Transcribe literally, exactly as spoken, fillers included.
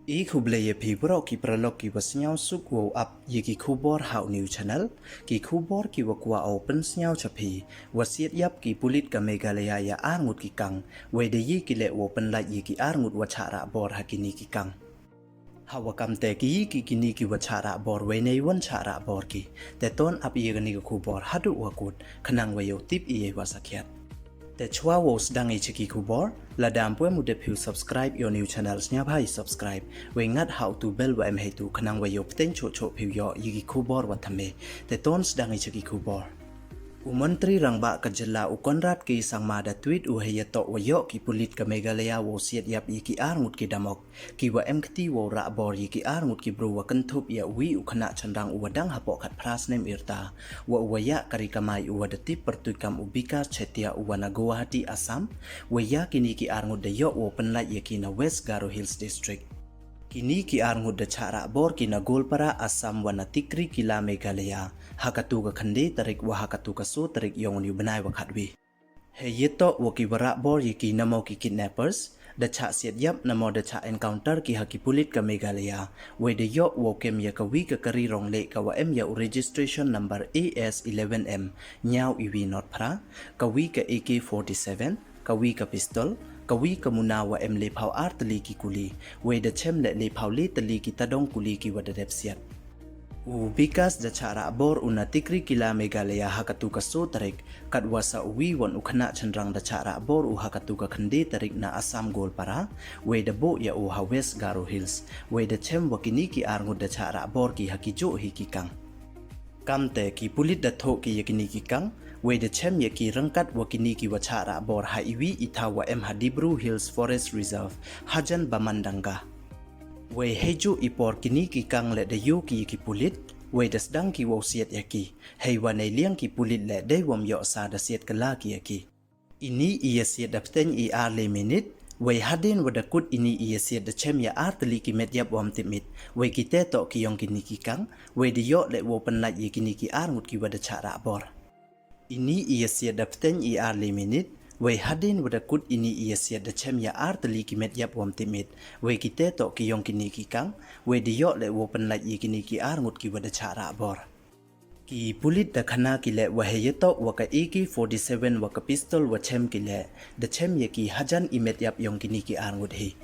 I khublei ya phi waroh ki paralok ki wa sniawsuk wow ap ya ki khubor ha u new channel. Ki khubor ki wa kwah o pynsniaw cha phi, wa siat yap ki pulit ka Meghalaya ya ar ngut ki kang, wei da ye ki leh wow pynlait ya ki ar ngut wa chah rah bor ha kini ki kang. Ha wa kam te ki ye ki kini ki wa chah rah bor, wei nei wan chah rah bor ki. Te ton ap ya kani ka khubor haduh wa kut, khnang wa yow tip ya i wa sakhiat. Te chwa wow sdang i cha ki khubor, lada ym pu em u dep phi u subscribe ya u new channel, sniawbha i subscribe, wei ngat ha u tu bell wa em heitu, khnang wa yow pteng choh choh phi u yoh ya ki khubor wa thymme. Te ton sdang i cha ki khubor. U Montri Rangbah ka jylla u Conrad K Sangma da tweet u hei yatoh wa yoh ki pulit ka Meghalaya wow siat yap ya ki ar ngut ki damok, ki wa em kti wow rah bor ya ki ar ngut ki bru wa kynthup ya u wi u khynnah chynrang u wa dang hapoh khatphra snem i rta, wa u wa yah kari kamai u wa da tip pyrtuit kam u Bikas Chetia u wa na Guwahati, Assam. Wei ya kini ki ar ngut da yoh wow pynlait ya ki na West Garo Hills District. Kini ki ar ngut da chah rah bor ki na Goalpara, Assam wa na Tikrikilla, Meghalaya, ha katu ka khyndai tarik wa ha katu ka soo tarik yong uni u bnai wa khatwi. Hei yatoh wa ki wa rah bor ya ki namo ki kidnappers, da chah siat yap namo da chah encounter ki ha ki pulit ka Meghalaya, wei da yoh wow kem ya ka wi ka kari rong leh ka wa em ya u registration number A S eleven M nyaw i wi nod phra, ka wi ka A K forty-seven, ka wi ka pistol, ka wi ka muna wa em lephaw ar tylli ki kuli, wei da chem leh lephaw le tylli ki tadong kuli ki wa da dep siat. U Bikas da chah rah bor u na Tikrikilla, Meghalaya ha katu ka soo tarik, katwa sa u wi won u khynnah chynrang da chah rah bor u ha katu ka khyndai tarik na Assam Goalpara, wei da buh ya u ha West Garo Hills, wei da chem wa kini ki ar ngut da chah rah bor ki ha ki juh hi ki kang. Kam te ki pulit da thoh ki ya kini ki kang, wei da chem ya ki ryngkat wa kini ki wa chah rah bor ha i wi i thaw wa em ha Dibru Hills Forest Reserve, hajan Bamandanga. Wei hei juh i por kini ki kang leh da yoh ki ya ki pulit, wei da sdang ki wow siat ya ki. Hei wa nei liang ki pulit leh dei wam yoh sa da siat kylla ki ya ki. Ini i ya siat da pteng i ar le minit, wei hadien wa da kut ini i ya siat da chem ya ar tylli ki met yap wam tipmit, wei ki te toh ki yong kini ki kang, wei da yoh leh wow pynlait ya kini ki ar ngut ki wa da chah rah bor. Ini i ya siat da pteng i ar le minit, wei hadien wa da kut ini i ya siat da chem ya ar tylli ki met yap wam tipmit, wei ki te toh ki yong kini ki kang, wei da yoh leh wow pynlait ya kini ki ar ngut ki wa da chah rah bor. Ki pulit da khana ki leh wa hei yatoh wa ka A K forty-seven wa ka pistol wa chem ki leh, da chem ya ki hajan i met yap yong kini ki ar ngut hi.